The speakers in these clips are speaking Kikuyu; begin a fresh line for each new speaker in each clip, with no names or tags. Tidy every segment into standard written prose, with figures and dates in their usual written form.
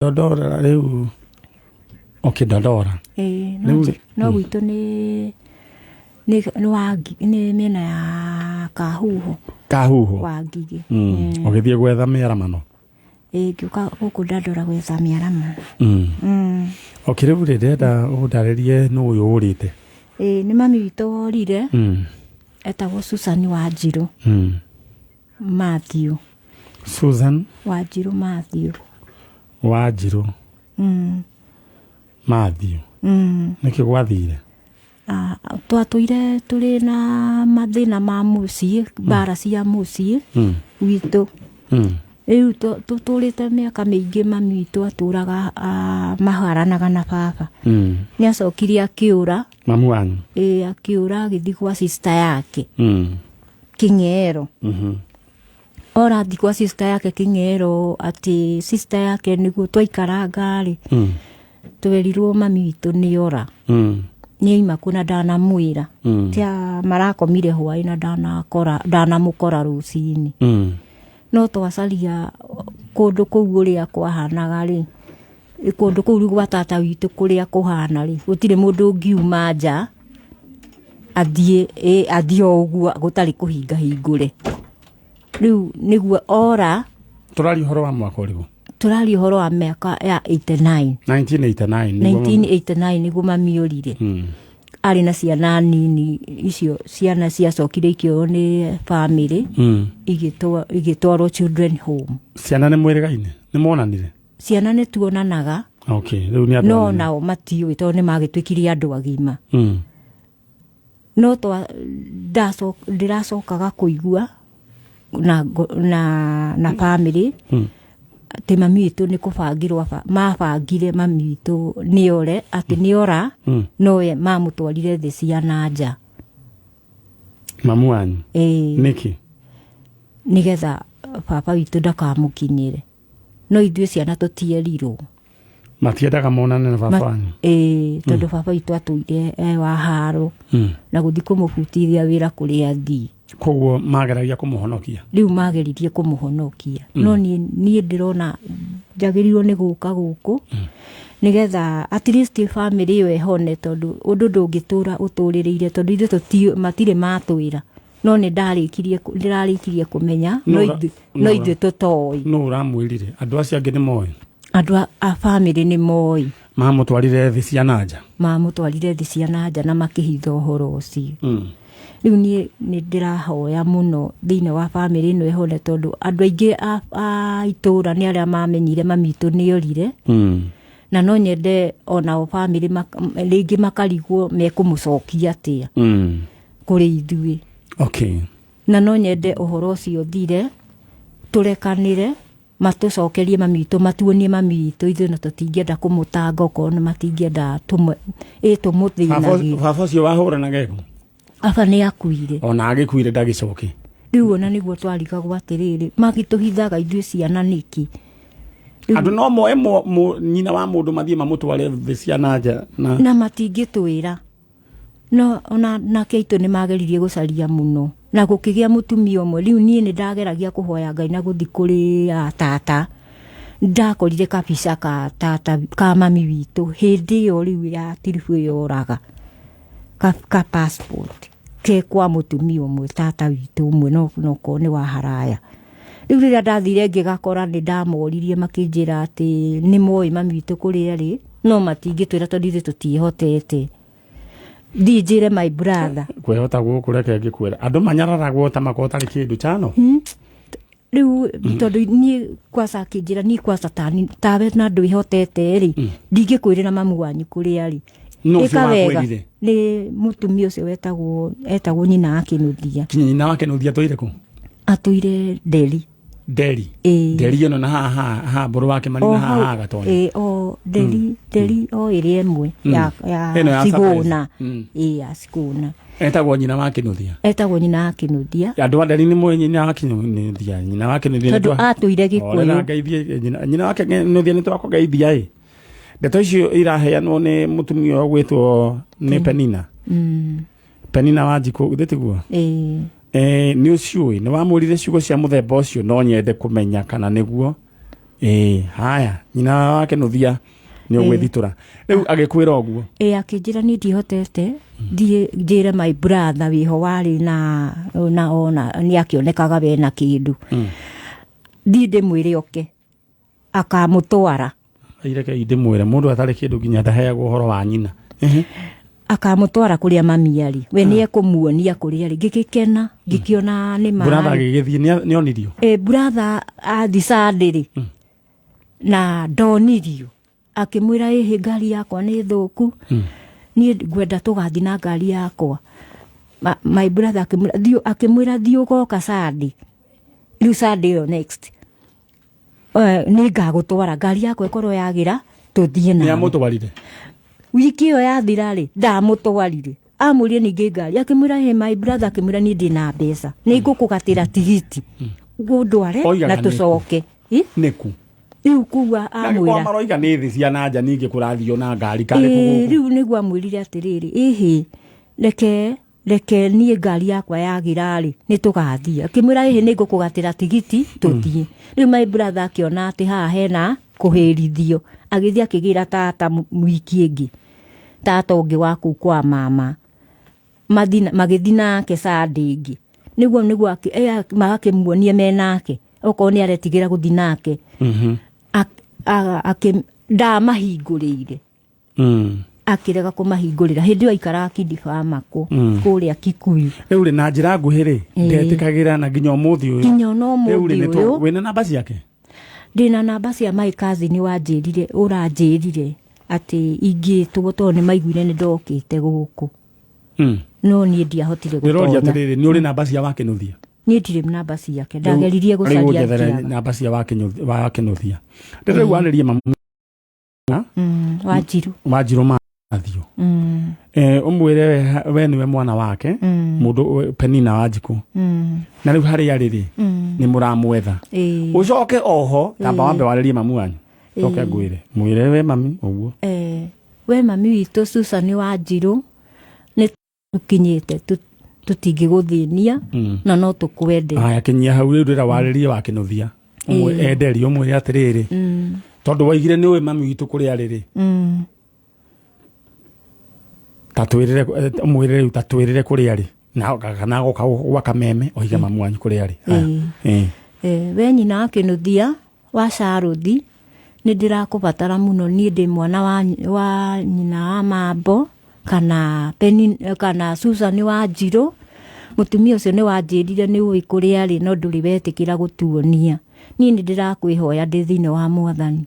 Dandora rĩu, okay, Dandora.
Ĩĩ, no
Rĩu
no gwitũ nĩ mĩena ya Kahuho.
Kahuho.
Wa Ngigĩ.
Ũgĩthiĩ gwetha mĩaramano.
Ĩĩ, ngĩũka gũkũ Dandora gwetha mĩaramano.
Okay, rĩu rĩ, ndĩrenda ũndarĩrie nũ ũyũ ũrĩte.
Ĩĩ, nĩ mami witũ worire. Etagwo Susan Wanjirũ. Matthew.
Susan
Wanjirũ Matthew.
Wanjirũ. Matthew. Nĩkĩ gwathire?
Ah, twatũire tũrĩ na mathĩna ma mũciĩ, mbara cia mũciĩ witũ. Rĩu tũtũrĩte mĩaka mĩingĩ, mami witũ atũraga, ah, maharanaga na baba. Nĩ acokire akĩũra.
Mamu wanyu?
Ĩĩ, akĩũra agĩthiĩ gwa sister yake Kĩng'ero. Ora athiĩ gwa sister yake Kĩng'ero, atĩ sister yake nĩguo twaikaranga rĩ, twerirwo mami witũ nĩ ora. Nĩ aima kuo na ndanamwĩra. Tia marakomire hwaĩ na ndanakora, ndanamũkora rũcinĩ. No twacaria kũndũ kũu ũrĩa kwahanaga rĩ, kũndũ kũu rĩu gwa tata witũ kũrĩa kũhana rĩ, gũtirĩ mũndũ ũngiuma nja athiĩ, athiĩ o ũguo gũtarĩ kũhinga hingũre. Rĩu nĩguo ora.
Tũraria ũhoro wa mwaka ũrĩkũ?
Tũraria ũhoro wa mĩaka ya 89.
1989 nĩguo.
1989 nĩguo mami orire. Arĩ na ciana nini, icio ciana ciacokire ikĩoywo nĩ family, igĩtwarwo children home.
Ciana nĩ mwĩrĩgaine? Nĩ mwonanire?
Ciana nĩ tuonanaga.
Okay, rĩu nĩ andũ
no
anene.
Nao matiũĩ tondũ nĩ magĩtuĩkire andũ agima. No ndĩracokaga kũigua na family atĩ mami witũ nĩ kũbangĩrwo mabangire mami witũ nĩ ore, atĩ nĩ ora. No we mamũtwarire thĩ cia na nja.
Mamu wanyu?
Ĩĩ.
Nĩkĩ?
Nĩgetha baba witũ ndakamũkinyĩre, no ithuĩ ciana tũtierirwo.
Matiendaga monane na baba wanyu?
Ĩĩ, tondũ baba witũ atũire e wa haro na gũthiĩ kũmũbutithia wĩra kũrĩa athiĩ.
Koguo mageragia kũmũhonokia?
Rĩu mageririe kũmũhonokia. No niĩ ndĩrona njagĩrĩirwo nĩ gũka gũkũ nĩgetha at least family ĩyo ĩhone, tondũ ũndũ ndũngĩtũra ũtũrĩrĩire, tondũ ithuĩ matirĩ matwĩra, no nĩ ndĩrarĩkirie kũmenya no no ithuĩ tũtoĩ.
Nũ ũramwĩrire? Andũ acio angĩ nĩ moĩ?
Andũ a family nĩ moĩ.
Mamũtwarire thĩ cia na nja?
Mamũtwarire thĩ cia na nja na makĩhitha ũhoro ũcio. Rĩu niĩ nĩ ndĩrahoya mũno thĩinĩ wa family ĩno ĩhone, tondũ andũ aingĩ a itũũra nĩ arĩa mamenyire mami witũ nĩ orire. Na no nyende onao family rĩngĩ makarigwo mekũmũcokia atĩa kũrĩ ithuĩ. Na no nyende ũhoro ũcio ũthire, tũrekanĩre, matũcokerie mami witũ, matuonie mami witũ. Ithuĩ na tũtingĩenda kũmũtanga okorwo nĩ matingĩenda tũmũthĩnagie.
Baba ũcio wahũranaga ĩko?
Baba nĩ akuire.
Ona agĩkuire ndagĩcoke?
Rĩu ona nĩguo twarigagwo atĩrĩrĩ, magĩtũhithaga ithuĩ ciana nĩkĩ?
Andũ no moe nyina wa mũndũ mathiĩ mamũtware thĩ cia na nja na
Na matingĩtwĩra. No ona nake aitũ nĩ mageririe gũcaria mũno na gũkĩgĩa mũtumia ũmwe. Rĩu niĩ nĩ ndageragia kũhoya Ngai na gũthiĩ kũrĩ a tata, ndakorire kabica ka tata, ka mami witũ hĩndĩ ĩyo rĩu ya tiribu ĩyo oraga, ka passport ke kwa mũtumia ũmwe, tata witũ ũmwe, no nokorwo nĩ wa haraya. Rĩu rĩrĩa ndathire ngĩgakora, nĩ ndamoririe, makĩnjĩra atĩ nĩ moĩ mami witũ kũrĩa arĩ, no matingĩtwĩra tondũ ithuĩ tũtiĩhotete. Thiĩ njĩre my brother.
Kwĩhota gũkũ, reke ngĩkwĩra, andũ manyararagwo ta makorwo tarĩ kĩndũ chano.
Rĩu tondũ niĩ kwaca akĩnjĩra niĩ kwaca tani tawe na ndwĩhotete rĩ, ndingĩkwĩrĩra mamu wanyu kũrĩa rĩ.
Nũ ũcio
Ĩka wega.
wakwĩrire?
Nĩ mũtumia ũcio etagwo nyina wa Kĩnuthia.
Kinya nyina wake nũthia atũire kũ?
Atũire Nderi.
Nderi?
Ĩĩ.
Nderi ĩno na haha mbũrũ wake mani
O
na haha
hau.
haha Gatonya?
Ĩĩ, o Nderi, Nderi o ĩrĩa ĩmwe ya
Ĩno ya
Cigũna.
surprise.
Ĩĩ, ya Cigũna.
Etagwo nyina wa Kĩnuthia?
Etagwo nyina wa Kĩnuthia.
Andũ a Nderi nĩ moĩ nyina wa Kĩnuthia? Nyina wa Kĩnuthia
Tondũ atũire Gĩkũyũ.
Orera ngeithie nyina wa Kĩnuthia, nĩ twakũgeithia. Ĩ ndeto icio iraheanwo nĩ mũtumia ũyũ ũgwĩtwo nĩ Penina. Penina wa Njikũ, githĩ tiguo?
Ĩĩ.
Nĩ ũciũĩ nĩ wamwĩrire ciugo cia mũthemba ũcio? No nyende kũmenya kana nĩguo. Ĩĩ, haya nyina wa Kĩnuthia nĩ ũgwĩthitũra rĩu agĩkwĩra ũguo.
Ĩ, akĩnjĩra niĩ ndihotete, thiĩ njĩre my brother wĩho warĩ na ona nĩ akĩonekaga we na kĩndũ, thiĩ ndĩmwĩre oke akamũtwara.
Ireke ndĩmwĩre mũndũ atarĩ kĩndũ nginya ndaheagwo ũhoro wa nyina.
Akamũtwara kũrĩa mami arĩ, we nĩ ekũmuonia kũrĩa arĩ. Ngĩgĩkena ngĩkĩona nĩ
Brother
ma
agĩgĩthiĩ nĩonirio?
Ĩ, brother athi Sunday rĩ na ndonirio, akĩmwĩra, ĩhĩ, ngari yakwa nĩ thũku, niĩ ngwenda tũgathiĩ na ngari yakwa. My brother akĩmwĩra thiĩ, akĩmwĩra thiĩ ũgoka Sunday, rĩu Sunday ĩyo next nĩ ngagũtwara, ngari yakwa ĩkorwo yagĩra tũthiĩ
Nĩ
nawe.
Amũtwarire?
Wiki ĩyo yathira rĩ, ndamũtwarire. Amũrie ningĩ ngari, akĩmwĩra, hey, my brother akĩmwĩra, niĩ ndĩna mbeca, nĩ ngũkũgatĩra tigiti ngũndware
Oigaga
na
nĩkũ?
tũcoke. Ĩ?
Nĩku?
Rĩu kuga
Kwa
amwĩra
maroiga nĩ thĩ cia nanja, ningĩ kũrathio na ngari karĩ
Ĩĩ,
kũ gũkũ?
Rĩu nĩguo amwĩrire atĩrĩrĩ, ĩhĩ, reke niĩ ngari yakwa yagĩra rĩ, nĩ tũgathiĩ. Akĩmwĩra, ĩhĩ, nĩ ngũkũgatĩra tigiti tũthiĩ. Rĩu my brother akĩona atĩ haha hena kũhĩrithio, agĩthiĩ akĩgĩra tata wiki ĩngĩ, tata ũngĩ wa kũu kwa mama. Magĩthiĩ nake Sunday ĩngĩ nĩguo magakĩmuonie me nake, okorwo nĩ aretigĩra gũthiĩ nake. Ndamahingũrĩire. Akĩrega kũmahingũrĩra. Hĩndĩ ĩyo aikaraga Kidifamako kũrĩa Kikuyu.
Rĩu rĩ, na njĩra nguhĩ rĩ, ndetĩkagĩra na nginya ũmũthĩ ũyũ?
Nginya ona
Rĩu
ũmũthĩ
rĩ,
ũyũ.
Wĩna namba ciake?
Ndĩna namba cia my cousin wanjĩrire, ũranjĩrire atĩ ingĩtwo, tondũ nĩ maiguire nĩ ndokĩte gũkũ, no niĩ ndiahotire
Ndĩroria
gũtonya.
atĩrĩrĩ, nĩ ũrĩ namba cia Wakĩnuthia?
Niĩ ndirĩ namba ciake, ndageririe
Rĩu
gũcaria
ũnjethere
ngĩaga.
namba cia Wakĩnuthia. Ndĩrauga arĩrie mamu
Wanjiru.
Wanjiru Mathiũ. Ũmwĩre we nĩwe mwana wake, mũndũ Penina Wanjikũ, na rĩu harĩa arĩ rĩ, nĩ mũramwetha. Ũcoke oho tamba wambe warĩrie mamu wanyu, coke ngwĩre, mwĩre we mami ũguo.
We mami witũ Susan Wanjiru, nĩ tũkinyĩte, tũtingĩgũthĩnia na no tũkwende.
Aya, kinyia hau rĩu, ndĩra warĩrie Wakĩnuthia enderi, ũmwĩre atĩrĩrĩ, tondũ waigire nĩ ũĩ mami witũ kũrĩa arĩ rĩ, ta twĩrĩre, ũmwĩre rĩu ta twĩrĩre kũrĩa arĩ, na kana goka gwa kameme oige mamu wanyu kũrĩa arĩ. Aya.
We nyina akĩnũthia wa Caruthi, nĩ ndĩrakũbatara mũno. Niĩ ndĩ mwana wa nyina wa Mambo kana Peni, kana Susan Wanjirũ. Mũtumia ũcio nĩ wanjĩrire nĩ ũĩ kũrĩa arĩ, no ndũrĩ wetĩkĩra gũtuonia. Niĩ nĩ ndĩrakwĩhoya ndĩ thĩinĩ wa Mwathani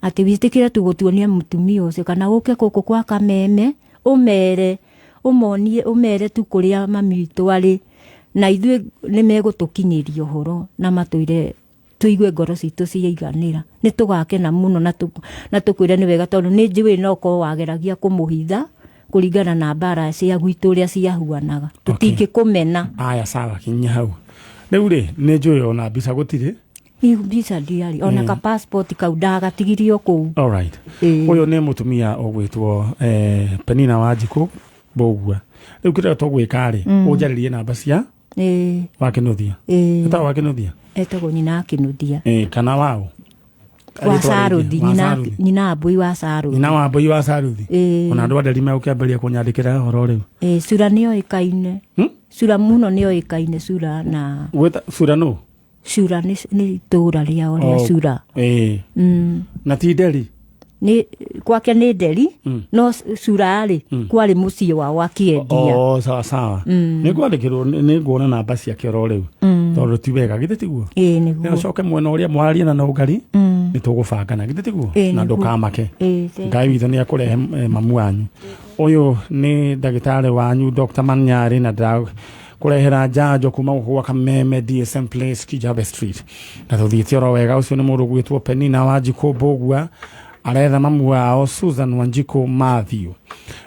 atĩ wĩtĩkĩre tu gũtuonia mũtumia ũcio, kana ũke gũkũ kwa kameme, ũmere, ũmonie, ũmere tu kũrĩa mami witũ arĩ, na ithuĩ nĩ megũtũkinyĩria ũhoro na matwĩre tũigue ngoro citũ ciaiganĩra. Nĩ tũgakena mũno na tũkwĩre nĩ wega, tondũ nĩ njũĩ no korwo wageragia kũmũhitha kũringana na mbara cia gwitũ ũrĩa ciahuanaga. Tũtingĩkũmena.
Aya, sawa, kinyia hau. Rĩu rĩ, nĩ njũĩ ona mbica gũtirĩ?
Niĩ mbica ndiarĩ, ona ka passport kau ndagatigirio kũu.
Alright.
Ĩĩ.
Ũyũ nĩ mũtumia ũgwĩtwo Penina Wanjikũ Mbũgua. Rĩu kĩrĩa tũgwĩka rĩ, ũnjarĩrie namba cia Wakĩnuthia. Ĩtagwo Wakĩnuthia?
Etagwo nyina akĩnuthia.
Kana waũ?
Wa
Rĩtwa rĩngĩ?
Saruthi.
Wa
Nyina.
Saruthi.
Nyina Ambui wa Saruthi.
Nyina wa Mbui wa Saruthi.
Ĩĩ.
Ona andũ a Nderi megũkĩambĩrĩria kũnyandĩkĩra ũhoro rĩu.
Ĩĩ, Cura nĩoĩkaine. Cura mũno nĩoĩkaine, Cura na
Gwĩta Cura nũ?
Cura nĩ itũũra rĩao rĩa
Oh,
Cura.
Ĩĩ. Na ti Nderi?
Nĩ kwake nĩ Nderi, no Cura rĩ, kwarĩ mũciĩ wao akĩendia.
Oh, sawa sawa. Nĩ ngwandĩkĩrwo, nĩ nguona namba ciake oro rĩu, tondũ ti wega, githĩ tiguo?
Ĩĩ.
Nĩ
Nĩguo.
ũcoke mwena ũrĩa mwarie na nũngari, nĩ tũgũbangana, githĩ tiguo?
Ĩĩ,
Na
nĩguo.
ndũkamake.
Ĩĩ, thank
Ngai witũ nĩ akũrehe mamu wanyu. Ũyũ nĩ ndagĩtarĩ wanyu Dr. Manyarĩ, na ndĩrakũrehera njanjo kuma gũkũ gwa Kameme DSM Place, Kijabe Street, na tũthiĩte oro wega. Ũcio nĩ mũndũ gwĩtwo Penina Wanjikũ Mbũgua, aretha mamu wao Susan Wanjikũ Matthew,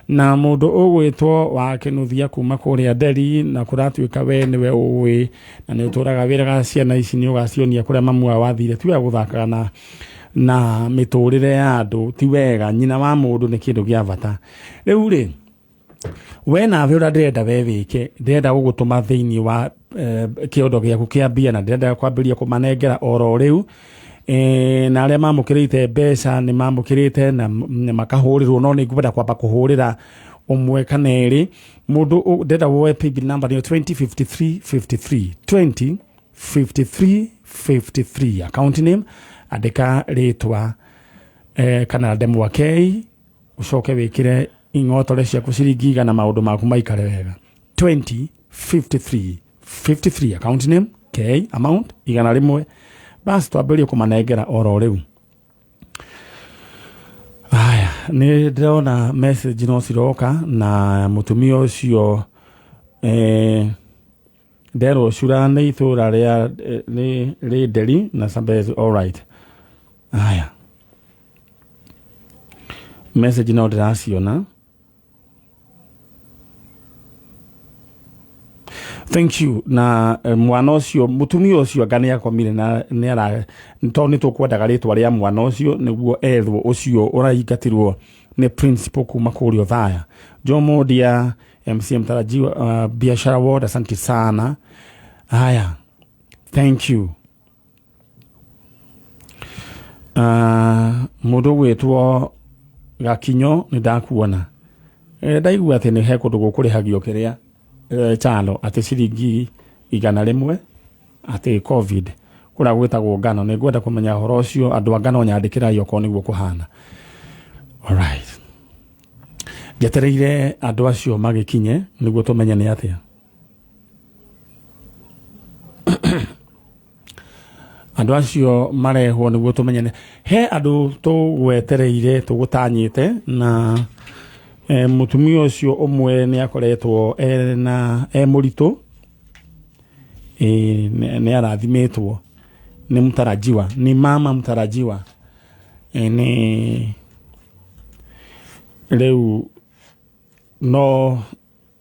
na mũndũ ũgwĩtwo wa Kĩnuthia kuma kũrĩa Nderi, na kũratuĩka we nĩwe ũĩ na nĩ ũtũraga wĩraga ciana ici nĩ ũgacionia kũrĩa mamu wao wathire. Ti wega gũthakaga na mĩtũrĩre ya andũ, ti wega. Nyina wa mũndũ nĩ kĩndũ gĩa bata. Rĩu rĩ, we nawe ũrĩa ndĩrenda we wĩke, ndĩrenda gũgũtũma thĩinĩ wa kĩondo gĩaku kĩa mbia, na ndĩrenda kwambĩrĩria kũmanengera oro rĩu. Na arĩa mamũkĩrĩte mbeca nĩ mamũkĩrĩte na makahũrĩrwo, no nĩ ngwenda kwamba kũhũrĩra ũmwe kana erĩ. Mũndũ ndĩrenda woe paybill number nĩyo 205353, 205353. Account name andĩka rĩtwa kana ndemwa K, ucoke wĩkĩre ing'otore ciaku ciringi 100, maũndũ maku maikare wega. 20 53 53, account name K, amount 100. Basi twambĩrĩrie kũmanengera oro rĩu. Aya, nĩ ndĩrona message no ciroka na mũtumia ũcio nderwo cura nĩ itũra rĩa nĩ rĩ nderi na Sambezi. Alright, aya, message no ndĩraciona. Thank you. Na mwana ũcio, mũtumia ũcio anga nĩ akomire na nĩ ara tondũ nĩ tũkwendaga rĩtwa rĩa mwana ũcio nĩguo ethwo ũcio ũraingatirwo nĩ principal kuma kũrĩa Othaya. Jomo Dia MC mtarajiwa, biashara ward, asante sana. Haya, thank you. Mũndũ ũgwĩtwo Gakinyo, nĩ ndakuona. Ndaigua atĩ nĩ he kũndũ gũkũrĩhagio kĩrĩa chalo atĩ ciringi 100 atĩ COVID kũrĩa gwĩtagwo ngano. Nĩ ngwenda kũmenya ũhoro ũcio. Andũ a ngano, nyandĩkĩrai okorwo nĩguo kũhana. Alright, njetereire andũ acio magĩkinye nĩguo tũmenye nĩ atĩa andũ acio marehwo, nĩguo tũmenye he andũ tũgwetereire, tũgũtanyĩte. Na mũtumia ũcio ũmwe nĩ akoretwo ena e mũritũ, nĩ arathimĩtwo nĩ mtarajiwa, ni mama mtarajiwa. Nĩ rĩu no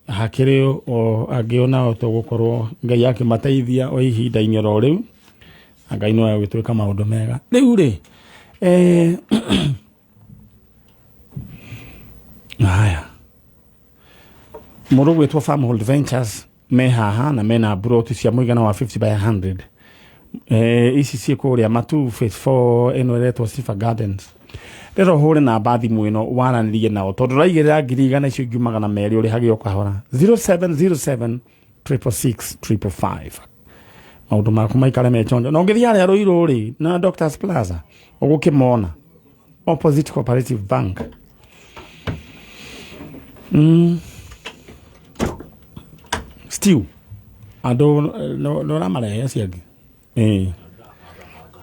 hakĩrĩ o angĩ onao tũgũkorwo Ngai akĩmateithia o ihinda-inĩ oro rĩu, na Ngai no agĩtwĩka maũndũ mega. Rĩu rĩ, haya, mũndũ gwĩtwo Farmhold Ventures me haha na mena mburoti cia mũigana wa 50 by 100. Ici ciĩ kũrĩa Matu Phase 4, ĩno ĩretwo Sifa Gardens. Rĩrĩa ũhũre namba thimũ ĩno waranĩrie nao, tondũ ũraigĩrĩra 100,000 icio ingĩ 200 ũrĩhage o kahora, 0707 666 555, maũndũ maku maikare me chonjo. Na ũngĩthiĩ harĩa Rũirũ rĩ na Doctors Plaza, ũgũkĩmona opposite Cooperative Bank. Stew andũ no ũramarehe acio angĩ.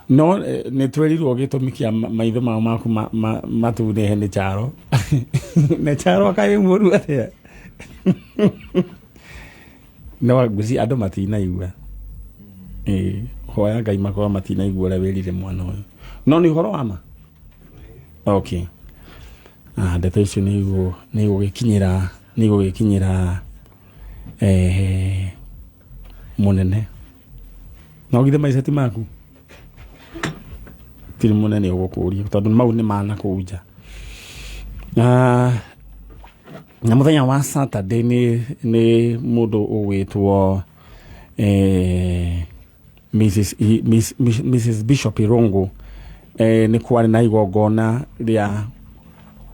No nĩ twerirwo gĩtũmi kĩa maitho mao maku matunĩhe nĩ charo, nĩ charo akaĩ mũru atĩa. No ngwĩciria andũ matinaigua. Hoya Ngai makorwo matinaigua ũrĩa wĩrire mwana ũyũ, no nĩ ũhoro wa ma. Okay. Ah, ndeto icio nĩ igũgĩkinyĩra mũnene. No githĩ maica ti maku? Tiri mũnene ũgũkũria tondũ mau nĩ mana kũu nja. Na mũthenya wa Saturday nĩ mũndũ ũgwĩtwo Mrs Bishop Irungu, nĩ kwarĩ na igongona rĩa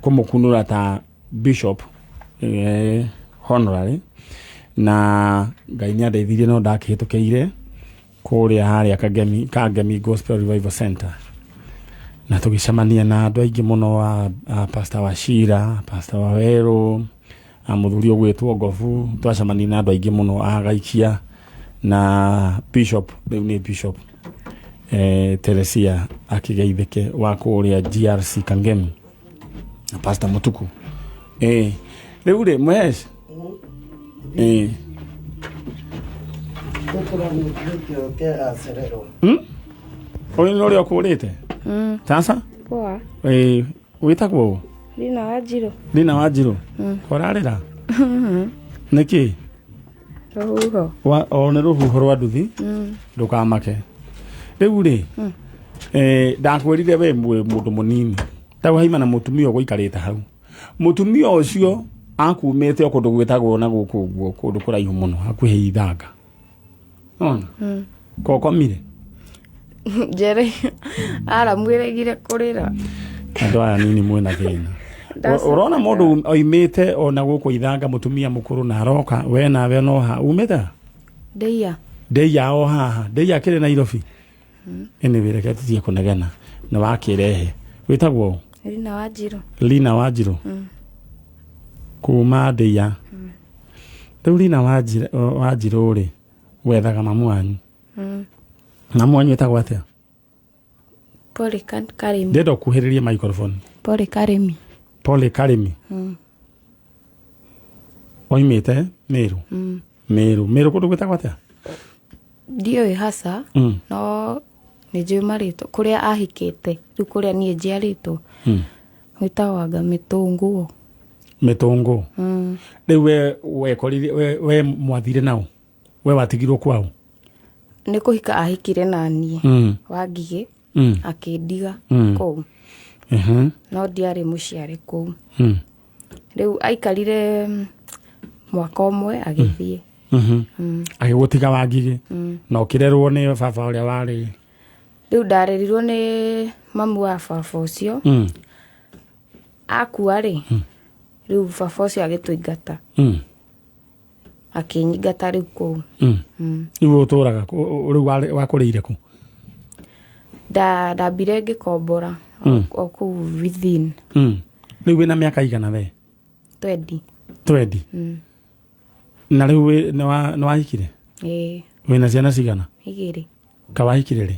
kũmũkunũra ta bishop honorary, na Ngai nĩ andeithirie no ndakĩhĩtũkĩire kũrĩa harĩa Kangemi Gospel Revival Center, na tũgĩcemania na andũ aingĩ mũno, a Pastor Wachira, Pastor Wawerũ, a mũthuri ũgwĩtwo Ngobu. Twacemania na andũ aingĩ mũno a Gaikia na bishop, rĩu nĩ bishop Teresia akĩgeithĩke wa kũrĩa GRC Kangemi na Pastor Mutuku. Rĩu rĩ Mhesh. Ũyũ nĩ ũrĩa ũkũrĩte sasa.
Poa.
Wĩtagwo ũ?
Lina Wanjiru.
Lina Wanjiru. Ũrarĩra nĩkĩ?
Rũhuho.
O nĩ rũhuho rwa nduthi. Ndũkamake. Rĩu rĩ, ndakwĩrire we mwĩ mũndũ mũnini tau haima na mũtumia ũgũikarĩte hau. Mũtumia ũcio akumĩte o kũndũ gwĩtagwo na gũkũ ũguo, kũndũ kũraihu mũno hakuhĩ ithanga ona kokomire.
Njere Aramu ĩregire kũrĩra.
Andũ aya nini mwĩna thĩna.
Ndacoka.
Ũrona mũndũ oimĩte ona gũkũ ithanga, mũtumia mũkũrũ, na aroka we nawe no ha umĩte?
Ndeia.
Ndeia o haha, ndeia kĩrĩ Nairobi. Anyway, reke tũthiĩ kũnegena nĩ wakĩrehe. Wĩtagwo ũ?
Rina Wanjiru.
Lina Wanjiru kuma ndeia. Rĩu Lina Wanjiru rĩ, wethaga mamu wanyu. Mamu wanyu wĩtagwo atĩa?
Pole Karĩmi.
Ndĩrenda ũkuhĩrĩrie microphone.
Pole Karĩmi.
Pole Karĩmi. Oimĩte Mĩrũ? Mĩrũ, Mĩrũ kũndũ gwĩtagwo atĩa?
Ndiũĩ haca. No nĩ njũĩ marĩtwa kũrĩa ahikĩte, rĩu kũrĩa niĩ njiarĩtwo gwĩtagwo anga Mĩtũngũo.
Mĩtũngũ. Rĩu we wekorire we mwathire nao, we watigirwo kwao?
Nĩ kũhika ahikire na niĩ Wangigĩ, akĩndiga kũu. No ndiarĩ mũciare kũu. Rĩu aikarire mwaka ũmwe agĩthiĩ.
Agĩgũtiga Wangigĩ na ũkĩrerwo nĩ baba ũrĩa warĩ?
Rĩu ndarerirwo nĩ mamu wa baba ũcio. Akua rĩ, rĩu baba ũcio agĩtũingata. Akĩnyingata rĩu kũu.
Rĩu ũtũraga rĩu wakũrĩire kũ?
Ndambire ngĩkombora o kũu within.
Rĩu wĩna mĩaka igana we?
20.
20. Na rĩu nĩ wahikire?
Ĩĩ.
Wĩna ciana cigana?
2.
Kawahikire rĩ,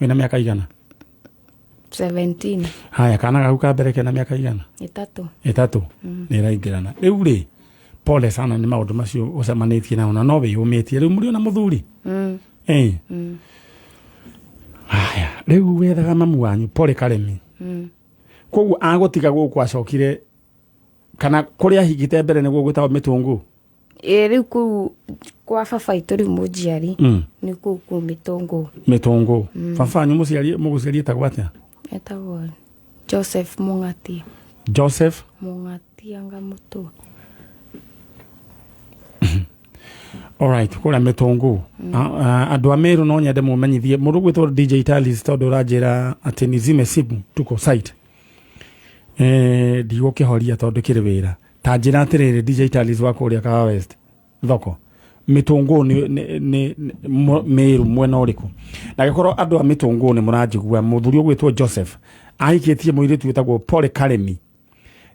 wĩna mĩaka igana?
17.
Haya, kana gaku ka mbere kena mĩaka igana?
3.
3. Nĩ ĩraingĩrana rĩu rĩ. Pole sana nĩ maũndũ macio ũcemanĩtie nao, na no wĩyũmĩtie. Rĩu mũrĩ ona mũthuri? Ĩĩ. Haya, rĩu wethaga mamu wanyu Pole Karĩmi. Koguo agũtiga gũkũ acokire kana kũrĩa ahingĩte mbere nĩguo gwĩtagwo Mĩtũngũ?
Ĩĩ, rĩu kũu kwa baba itũ rĩu mũnjiari. Nĩ kũu kũu Mĩtũngũ.
Mĩtũngũ. Baba wanyu mũciari, mũgũciari etagwo atĩa?
Etagwo Joseph Mũng'atia.
Joseph
Mũng'atia Ngamũtũ.
Alright, kũrĩa Mĩtũngũ. Andũ a Meru, no nyende mũmenyithie mũndũ gwĩtwo DJ Talis, tondũ ũranjĩra atĩ nizime simu, tuko site. Ndigũkĩhoria tondũ kĩrĩ wĩra. Ta njĩra atĩrĩrĩ, DJ Talis wa kũrĩa Kahawa West thoko, Mĩtũngũ nĩ Meru mwena ũrĩkũ? Na gĩkorwo andũ a Mĩtũngũ nĩ mũranjigua, mũthuri ũgwĩtwo Joseph ahikĩtie mũirĩtu wĩtagwo Pole Karemi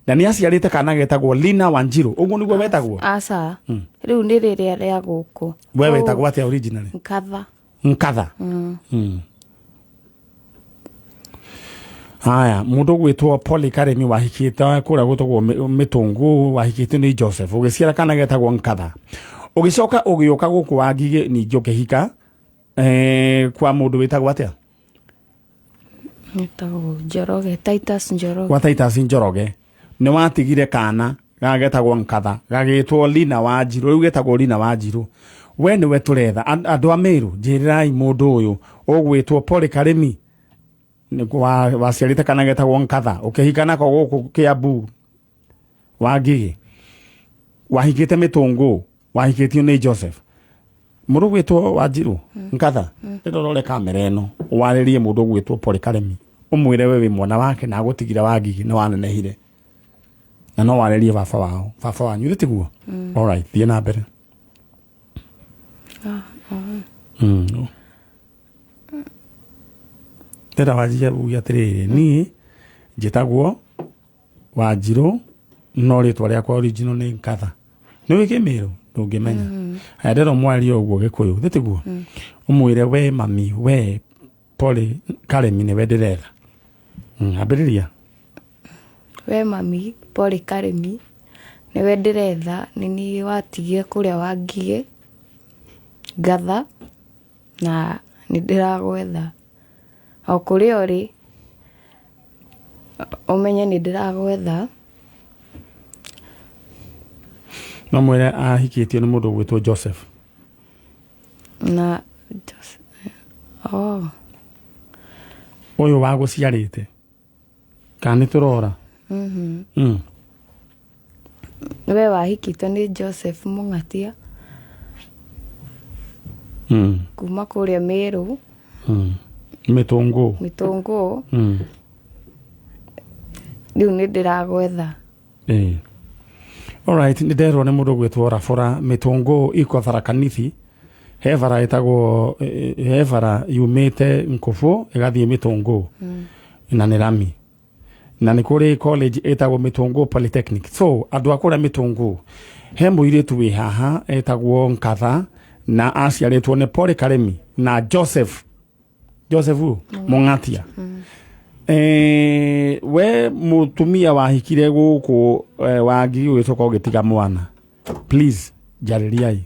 na nĩ aciarĩte kana getagwo Lina Wanjiru. Ũguo nĩguo wetagwo?
Aca, rĩu nĩ rĩrĩa rĩa gũkũ.
We wetagwo atĩa originally?
Nkatha.
Nkatha. Haya, mũndũ ũgwĩtwo Poli Karemi wahikĩte kũrĩa gwĩtagwo Mĩtũngũ, wahikĩtio nĩ Joseph, ũgĩciara kana getagwo Nkatha, ũgĩcoka ũgĩũka gũkũ Wangigĩ, ningĩ ũkĩhika kwa mũndũ wĩtagwo atĩa?
Etagwo Njoroge, Titus Njoroge.
Kwa Titus Njoroge. Nĩ watigire kana gagetagwo Nkatha gagĩtwo Lina Wanjiru. Rĩu getagwo Lina Wanjiru. We nĩwe tũretha. Andũ a Meru, njĩrĩrai mũndũ ũyũ ũgwĩtwo Poli Karemi waciarĩte kana getagwo Nkatha, ũkĩhika nako gũkũ Kiambu Wangigĩ, wahikĩte Mĩtũngũ, wahikĩtio nĩ Joseph. Mũndũ ũgwĩtwo Wanjiru Nkatha, rĩrorore kamera ĩno, warĩrie mũndũ ũgwĩtwo Poli Karemi, ũmwĩre we wĩ mwana wake na agũtigire Wangigĩ nĩ wanenehire, na no warĩrie baba wao, baba wanyu, ithĩ tiguo? Alright, thiĩ na mbere. Ndĩrenda wanjie uge atĩrĩrĩ, niĩ njĩtagwo Wanjirũ no rĩtwa rĩakwa original nĩ Nkatha. Nĩ wĩ Kĩmĩrũ ndũngĩmenya. Haya, ndĩrenda ũmwarie ũguo Gĩkũyũ, thĩ tiguo? Ũmwĩre we mami, we Poli Karemi nĩwe ndĩretha. Ambĩrĩria.
We mami Poli Karemi nĩwe ndĩretha, nĩ niĩ watigire kũrĩa Wangigĩ Ngatha, na nĩ ndĩragwetha o kũrĩa ũrĩ, ũmenye nĩ ndĩragwetha.
No mwĩre ahikĩtio nĩ mũndũ ũgwĩtwo Joseph.
Na oh.
Ũyũ wagũciarĩte kana nĩ tũrora?
We wahikĩtio nĩ Joseph Mũng'atia kuma kũrĩa Meru.
Mĩtũngũ.
Mĩtũngũ. Rĩu nĩ ndĩragwetha.
Ĩĩ. Alright, nĩ nderwo nĩ mũndũ gwĩtwo Rabora Mĩtũngũ iko Tharaka Nithi. He bara ĩtagwo he bara yumĩte Nkũbũ ĩgathiĩ Mĩtũngũ na nĩ rami, na nĩ kũrĩ college ĩtagwo Mĩtũngũ Polytechnic. So andũ a kũrĩa Mĩtũngũ, he mũirĩtu wĩ haha etagwo Nkatha na aciarĩtwo nĩ Paul Karemi na Joseph Joseph Mũng'atia. We mũtumia wahikire gũkũ Wangigi ũgĩcoka ũgĩtiga mwana, please njarĩriai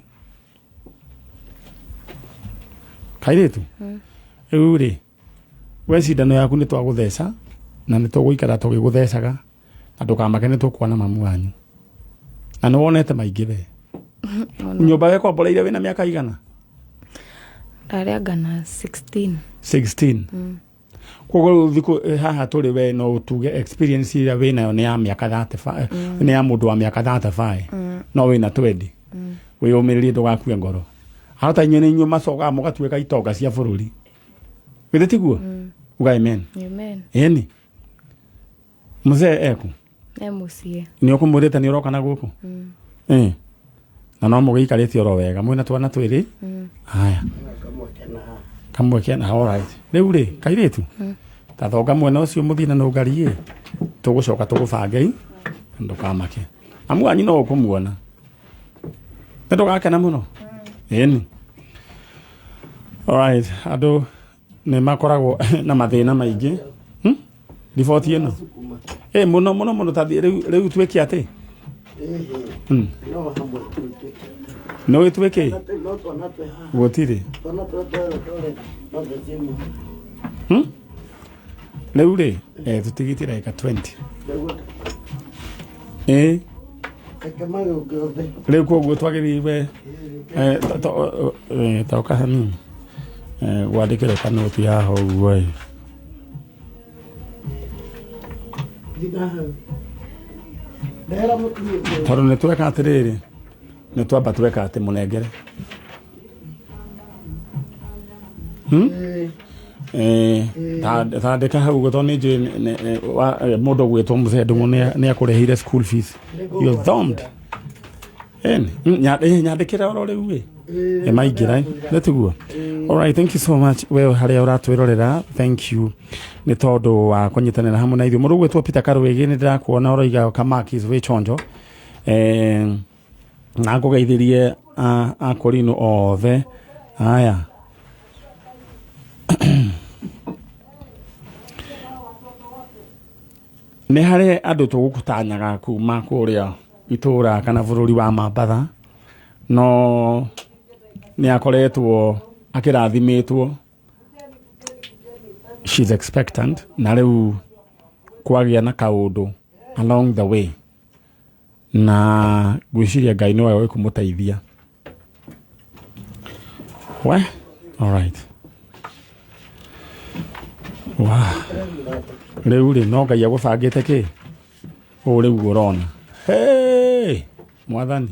kairĩtu. Rĩu rĩ, we cindano yaku nĩ twagũtheca na nĩ tũgũikara tũgĩgũthecaga, na ndũkamake, nĩ tũkuona mamu wanyu na nĩ wonete maingĩ. We nyũmba wekomboreire wĩna mĩaka igana?
Ndarĩanga na 16.
16. Koguo rĩu thikũ haha tũrĩ, we no tuge experience ĩrĩa wĩnayo nĩ ya mĩaka 35, nĩ ya mũndũ wa mĩaka 35, no wĩna 20. Wĩyũmĩrĩrie, ndũgakue ngoro. Hata inyuĩ nĩ inyuĩ macokaga mũgatuĩka itonga cia bũrũri, githĩ tiguo? Uga amen.
Amen.
Ĩni mzee eku?
E mũciĩ.
Nĩ ũkũmwĩrĩte nĩ ũroka na gũkũ? Na no mũgĩikarĩte oro wega mwĩna twana twĩrĩ? Haya, kamwe kena. Alright, rĩu rĩ, kairĩtu, ta thonga mwena ũcio mũthiĩ na nũngari ĩ, tũgũcoka tũgũbangei, ndũkamake, amu wanyu no ũkũmuona nĩ ndũgakena mũno. Ĩni, alright, andũ nĩ makoragwo na mathĩna maingĩ. Riboti ĩno ĩ mũno mũno mũno ta rĩu rĩu twĩke atĩ?
No hamwe tuĩke.
Nĩ ũĩ twĩke?
No twana twĩ haha.
Gũtirĩ.
Twana tũrĩa twerũ no the same.
Rĩu rĩ, tũtigĩtie ndagĩka 20.
Nĩguo.
Ĩ.
Reke magĩũke othe.
Rĩu koguo twagĩrĩire toka hanini, gwandĩkĩrwo kanoti haha ũguo ĩ.
Thiga hau. Ndehera mũtumia ũcio.
Tondũ nĩ tweka atĩrĩrĩ, nĩ twamba tweka atĩ mũnengere.
Ĩĩ.
Tandĩka hau ũguo, tondũ nĩ njũĩ mũndũ ũgwĩtwo mũzee Ndung'u nĩ akũrĩhĩire school fees. You thumbed. Ĩni, nyandĩkĩre oro rĩu ĩ.
Ĩĩ.
Maingĩra nĩ tiguo. Alright, thank you so much we harĩa ũratwĩrorera, thank you nĩ tondũ wa kũnyitanĩra hamwe na ithuĩ. Mũndũ ũgwĩtwo Peter Karwĩgĩ, nĩ ndĩrakuona ũroiga Kamakis wĩ chonjo, na ngũgeithĩrie akũrinũ othe aya. Nĩ harĩ andũ tũgũkũtanyaga kuma kũrĩa itũra kana bũrũri wa Mambatha, no nĩ akoretwo akĩrathimĩtwo, she's expectant, na rĩu kwagĩa na kaũndũ along the way, na ngwĩciria Ngai nĩwe ũĩ kũmũteithia we. Alright, wow. Rĩu rĩ, no Ngai agũbangĩte kĩ ũũ rĩu ũrona. Hey! Mwathani,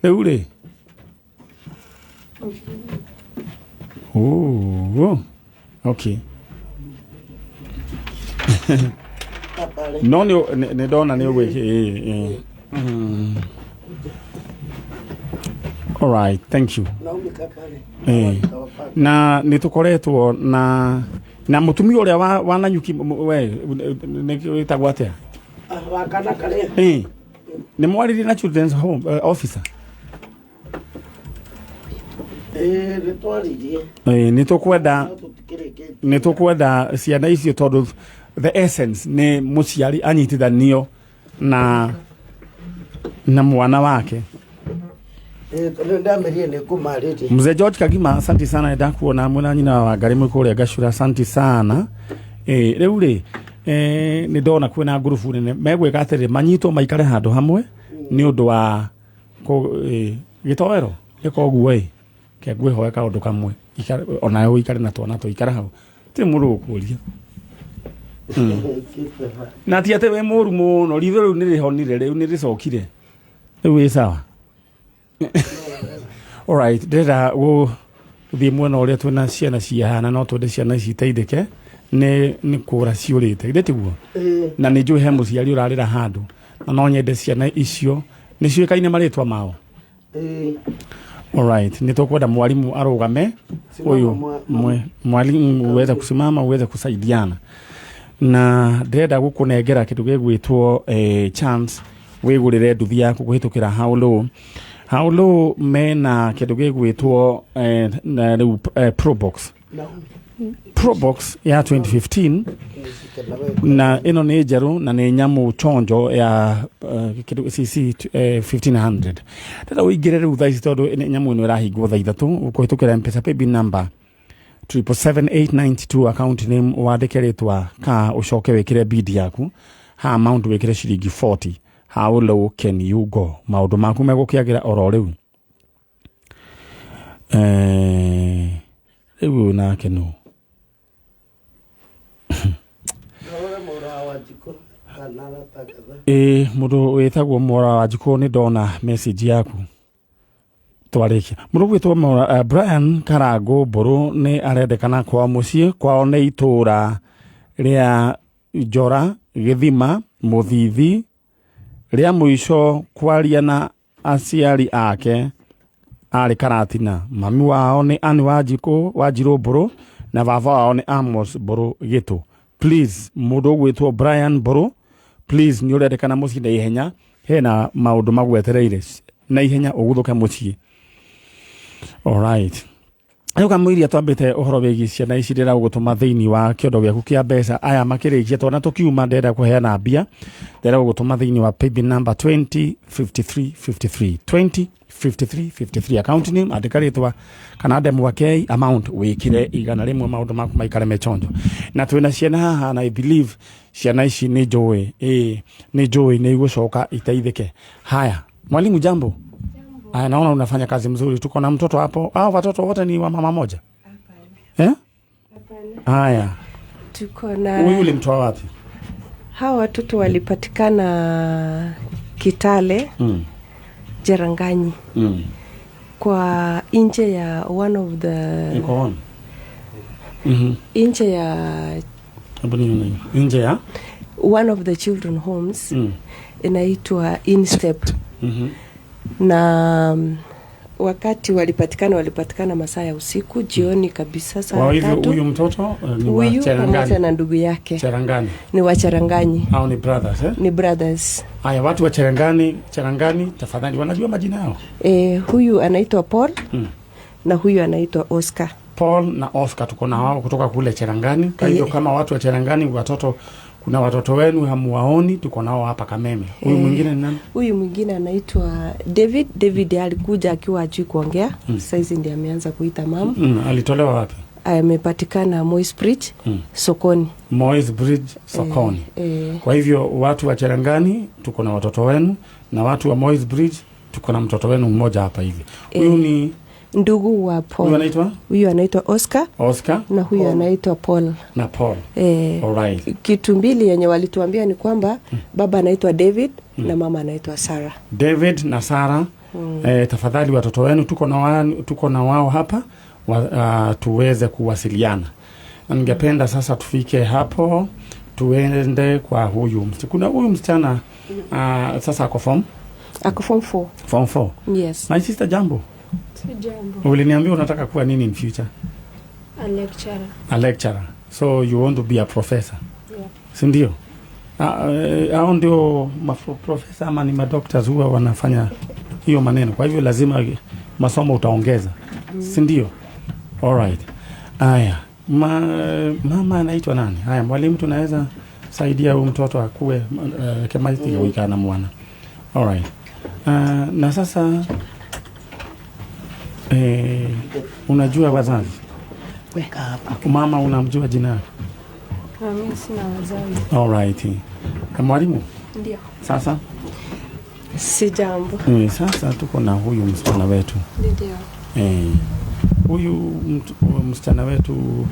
rĩu rĩ. Oh, okay. No nĩ ndona nĩ ũgwĩki. Alright, thank you. Na nĩ tũkoretwo na mũtumia ũrĩa wa Nanyuki, we nĩ wĩtagwo atĩa?
Wakana karĩa.
Nĩ mwaririe na children's home officer?
Ĩĩ, nĩ twaririe.
Nĩ tũkwenda
No tũtikĩrĩkĩtie.
Nĩ tũkwenda ciana icio, tondũ the essence nĩ mũciari anyitithanio na mwana wake.
Ĩĩ, tondũ ndamĩrie nĩ ngũmarĩria.
Mzee George Kagima, asante sana, ndakuona mwena nyina wa Ngarĩ mwĩ kũrĩa Gacura, asante sana. Rĩu rĩ, nĩ ndona kwĩna ngurubu nene megwĩka atĩrĩ, manyitwo maikare handũ hamwe nĩ ũndũ wa gĩtoero ĩka ũguo ĩ ke ngwĩhoe kaũndũ kamwe. Onawe ũikare na twana tũikare hau, tirĩ mũndũ ũkũria na ti atĩ wĩ mũru mũno. Ritho rĩu nĩ rĩhonire, rĩu nĩ rĩcokire, rĩu wĩ sawa. Alright, ndĩrenda Thiĩ mwena ũrĩa twĩna ciana ciahana no twende ciana ici iteithĩke nĩ kũra ciũrĩte githĩ tiguo?
Ĩĩ.
Na nĩ njũĩ he mũciari ũrarĩra handũ na no nyende ciana icio nĩ ciũĩkaine marĩtwa mao.
Ĩĩ.
Alright, nĩ tũkwenda mwalimu arũgame
Simama.
Huyu mwalimu uweze kusimama uweze kusaidiana na ndĩrenda gũkũnengera kĩndũ gĩgwĩtwo chance wĩgũrĩre nduthi yaku kũhĩtũkĩra How Low. How Low mena kĩndũ gĩgwĩtwo na rĩu Probox.
Na
Probox ya 2015
nishike na wewe.
Na ĩno nĩ njerũ na nĩ nyamũ chonjo ya kĩndũ cc 1500. Ndĩrenda ũingĩre rĩu thaa ici tondũ nyamũ ĩno ĩrahingwo thaa 3 ũkũhĩtũkĩra Mpesa paybill number 777892, account name wandĩke rĩtwa ka ũcoke wĩkĩre bid yaku ha amount wĩkĩre ciringi 40. How low can you go? Maũndũ maku megũkĩagĩra oro rĩu. Rĩu ũyũ nake nũ?
Naona mora wa jiko kana ratakatha.
Ĩ mũndũ wĩtagwo Mora wa Njikũ, nĩ ndona message yaku twarĩkia. Mũndũ gwĩtwo Mora, Brian Karango Mbũrũ nĩ arendekana kwao mũciĩ kwao nĩ itũũra rĩa Njora Gĩthima Mũthithi. Rĩa mũico kwaria na aciari ake arĩ Karatina. Mami wao nĩ Ann Wanjikũ Wanjirũ Mbũrũ na baba wao nĩ Amos Mbũrũ Gĩtũ. Please, mũndũ ũgwĩtwo Brian Mbũrũ, please, nĩ ũrendekana mũciĩ na ihenya, hena maũndũ magwetereire na ihenya ũguthũke mũciĩ. Alright, rĩu kamũiria twambĩte ũhoro wĩgiĩ ciana ici ndĩra gũgũtũma thĩinĩ wa kĩondo gĩaku kĩa mbeca aya makĩrĩkia twana tũkiuma ndĩrenda kũheana mbia ndĩrenda gũgũtũma thĩinĩ wa paybill number 205353, 205353, account name andĩka rĩtwa kana ndemwa K, amount wĩkĩre 100, maũndũ maku maikare mechonjo. Na twĩna ciana haha na I believe ciana ici nĩ njũĩ, ĩĩ nĩ njũĩ nĩ igũcoka iteithĩke. Haya, mwalimu, jambo. Aya, naona unafanya kazi mzuri. Tuko na mtoto hapo. Hao watoto wote ni wa mama moja? Eh? Haya,
Tuko na
huyu ulimtoa wapi?
Hawa watoto walipatikana Kitale, Jeranganyi, kwa nje ya one of the
Iko on.
Nje ya
Hebu nione hiyo. Nje ya?
One of the children homes inaitwa Instep. Na wakati walipatikana masaa ya usiku, jioni kabisa,
Kwa
saa
hivyo
3.
huyu mtoto ni wa
Huyu pamoja
Cherangani.
na ndugu yake
Cherangani.
ni wa Cheranganyi.
Hao ni brothers, eh?
Ni brothers.
Haya, watu wa Cherangani, Cherangani tafadhali wanajua majina yao.
Huyu anaitwa Paul na huyu anaitwa Oscar.
Paul na Oscar tuko na wao kutoka kule Cherangani. Kwa hivyo kama watu wa Cherangani, watoto kuna watoto wenu hamuwaoni, tuko nao hapa Kameme. Huyu mwingine ni nani?
Huyu mwingine anaitwa David. David alikuja akiwa ajui kuongea, saizi ndiye ameanza kuita mama.
Alitolewa wapi?
Amepatikana Moi's Bridge sokoni.
Moi's Bridge sokoni. Kwa hivyo watu wa Cherangani tuko na watoto wenu na watu wa Moi's Bridge tuko na mtoto wenu mmoja hapa hivi. Huyu ni
Ndugu wa Paul.
Huyu anaitwa
Huyu anaitwa Oscar
Oscar
na huyu anaitwa Paul.
Na Paul. Alright.
Kitu mbili yenye walituambia ni kwamba baba anaitwa David na mama anaitwa Sarah.
David na Sarah. Tafadhali watoto wenu tuko na wao hapa tuweze kuwasiliana. Na ningependa sasa tufike hapo tuende kwa huyu kuna huyu msichana sasa ako form
Ako form 4.
Form 4.
Yes.
My sister, jambo.
Sijambo.
Uliniambia unataka kuwa nini in future?
A lecturer.
A lecturer. So you want to be a professor?
Yeah.
Si ndio? Hao ndio maprofesa ama ni madoctors huwa wanafanya hiyo maneno. Kwa hivyo lazima masomo utaongeza. Si ndio? Alright. Aya, mama anaitwa nani? Haya, mwalimu tunaweza saidia huyu mtoto akue kemaiti mm. na mwana. Alright. Na sasa unajua wazazi?
Weka hapa.
Mama unamjua jina yake?
Mimi sina wazazi.
Alright. Mwalimu,
Ndio.
sasa
Si jambo.
Sasa tuko na huyu msichana wetu.
Ndio.
Huyu msichana wetu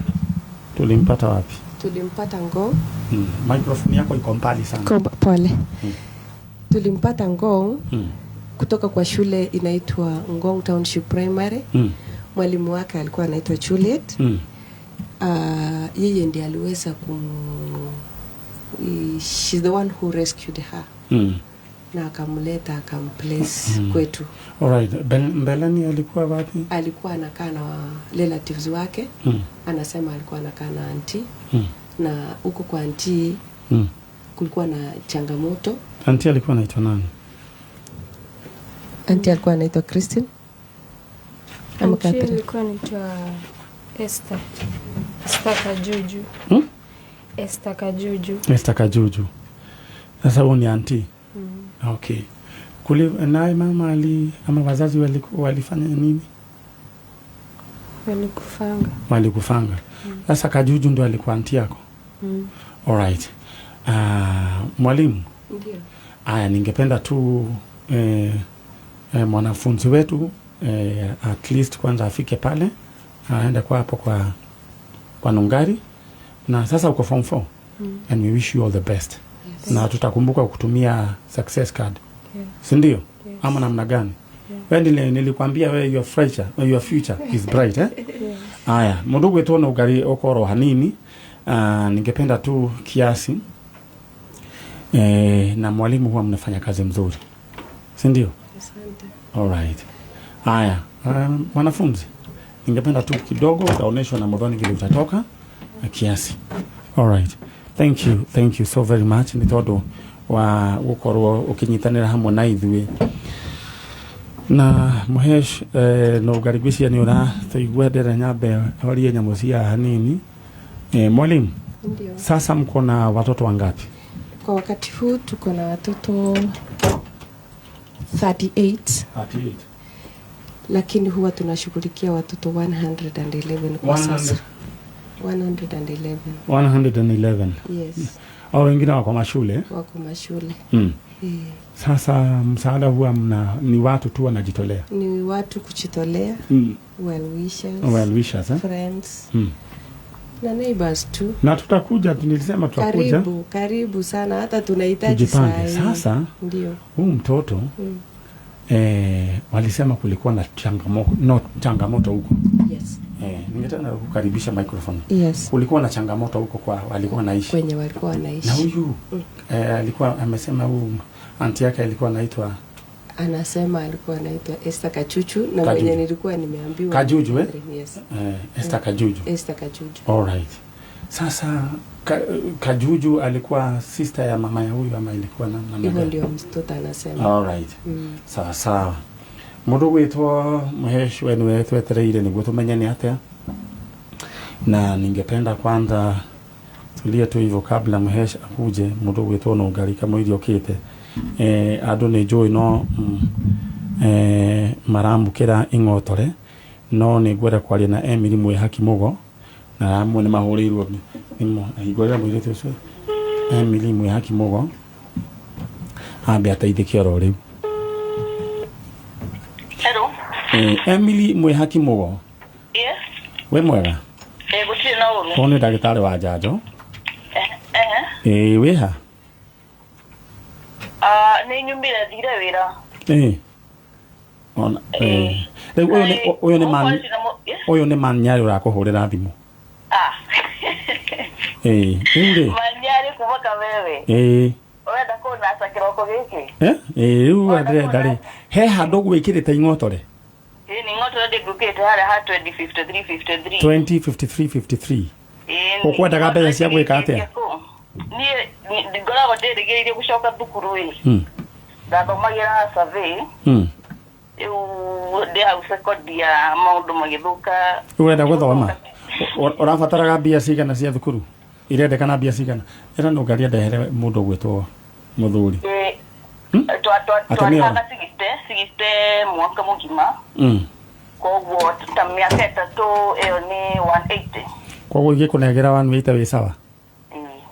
tulimpata wapi?
Tulimpata Ngong.
Microphone yako iko mbali sana.
Pole. Tulimpata Ngong kutoka kwa shule inaitwa Ngong Township Primary. Mwalimu wake alikuwa anaitwa Juliet. Yeye ndiye aliweza kum she's the one who rescued her na akamleta, akamplace kwetu.
Alright. Mbeleni alikuwa wapi?
Alikuwa anakaa na relatives wake. Anasema alikuwa anakaa na auntie na huko kwa auntie kulikuwa na changamoto.
Auntie alikuwa anaitwa nani?
Auntie alikuwa anaitwa Christine ama
Auntie
Catherine.
alikuwa anaitwa Esther. Esther Kajuju. Esther Kajuju.
Esther Kajuju. Sasa huo ni auntie. Okay. Kule naye mama ali ama wazazi walifanya nini?
Walikufanga.
Walikufanga. Sasa Kajuju ndio alikuwa auntie yako. Alright. Mwalimu,
Ndio.
aya, ningependa tu mwanafunzi wetu at least kwanza afike pale, aende kwa hapo kwa Nungari, na sasa uko form 4 and we wish you all the best. Na tutakumbuka kutumia success card, si ndio?
Yes.
Ama namna gani?
Yeah.
Wewe nilikwambia wewe your future is bright, eh?
Yes.
Aya, mundu gwitwo Nungari ukorwo hanini. Ningependa tu kiasi, na mwalimu huwa mnafanya kazi mzuri, si ndio?
Asante.
Alright. Aya, mwanafunzi, ningependa tu kidogo utaonyeshwa na Muthoni vile utatoka kiasi. Alright. Thank you, thank you so very much nĩ tondũ wa gũkorwo ũkĩnyitanĩra hamwe na ithuĩ na Mũhesh no ngari ngwĩciria nĩ ũratũigua ndĩrenda nyambe horie nyamũ cia hanini. Mwalimu,
Ndio.
sasa mko na watoto wangapi?
Kwa wakati huu tuko na watoto 38,
38.
lakini huwa tunashughulikia watoto 111 kwa
100.
sasa. 111.
111.
Yes.
Au wengine wako mashule?
Wako mashule. Eh.
Sasa msaada huwa mna ni watu tu wanajitolea?
Ni watu kujitolea, well wishers,
Well wishers, eh?
friends na neighbors tu.
Na tutakuja, nilisema tutakuja.
Karibu, karibu sana, hata tunahitaji
Tujipange.
saa hii.
Sasa
Ndio.
huu mtoto walisema kulikuwa na changamoto, no, changamoto huko.
Yes.
Ningetaka kukaribisha microphone.
Yes.
Kulikuwa na changamoto huko kwa walikuwa naishi.
Kwenye walikuwa wanaishi.
Na huyu alikuwa amesema huyu auntie yake alikuwa anaitwa
Anasema alikuwa anaitwa Esther Kachuchu na
Kajuju.
mwenye nilikuwa nimeambiwa
Kajuju, eh?
Yes.
Esther Kajuju.
Esther Kajuju.
Alright. Sasa Kajuju alikuwa sister ya mama ya huyu ama ilikuwa namna
Hivyo
gani?
ndio mtoto anasema.
Alright. Sawa sawa. Mũndũ gwĩtwo Mũhesh, we nĩwe twetereire nĩguo tũmenye nĩ atĩa, na ningependa kwanza tulie tu hivyo kabla Mũhesh akuje. Mũndũ gwĩtwo Nũngari kamũiria okĩte, andũ nĩ njũĩ no maramũkĩra ing'otore, no nĩ ngwenda kwaria na Emily Mwĩhaki Mũgo na amwe nĩ mahũrĩirwo thimũ. Hingũrĩra mũirĩtu ũcio Emily Mwĩhaki Mũgo ambe ateithĩke oro rĩu.
Hello.
Emily Mwĩhaki Mũgo.
Yes.
Wĩ mwega?
Eh, gũtirĩ na ũru.
Ũyũ nĩ ndagĩtarĩ wa njanjo.
Eh.
Wĩha?
Ah, nĩ nyumire thire wĩra.
Ona rĩu ũyũ nĩ man ũyũ nĩ man Nyarĩ ũrakũhũrĩra thimũ.
Ah.
Rĩu rĩ.
Manyarĩ kuma Kameme. Ũrenda kũnaca kĩroko gĩkĩ?
Eh, rĩu ndĩrenda rĩ he handũ gwĩkĩrĩte ing'otore.
Ĩĩ, nĩ ng'otore ndĩngũkĩte harĩa ha 2053 53.
2053 53.
Ĩĩ.
Ũkwendaga mbeca cia gwĩka atĩa?
Niĩ ngoragwo ndĩrĩgĩrĩirie gũcoka thukuru ĩ. Ndathomagĩra survey. Rĩu ndĩ hau second ya maũndũ magĩthũka.
Ũrenda gũthoma, ũrabataraga mbia cigana cia thukuru? Irendekana mbia cigana? Ĩra nũngaria ndehere mũndũ ũgwĩtwo mũthuri.
Ĩĩ.
Atumia.
Twarĩhaga 60 60 mwaka mũgima. Koguo ta mĩaka 3 ĩyo nĩ 180.
Koguo ingĩkũnengera 180 wĩ sawa?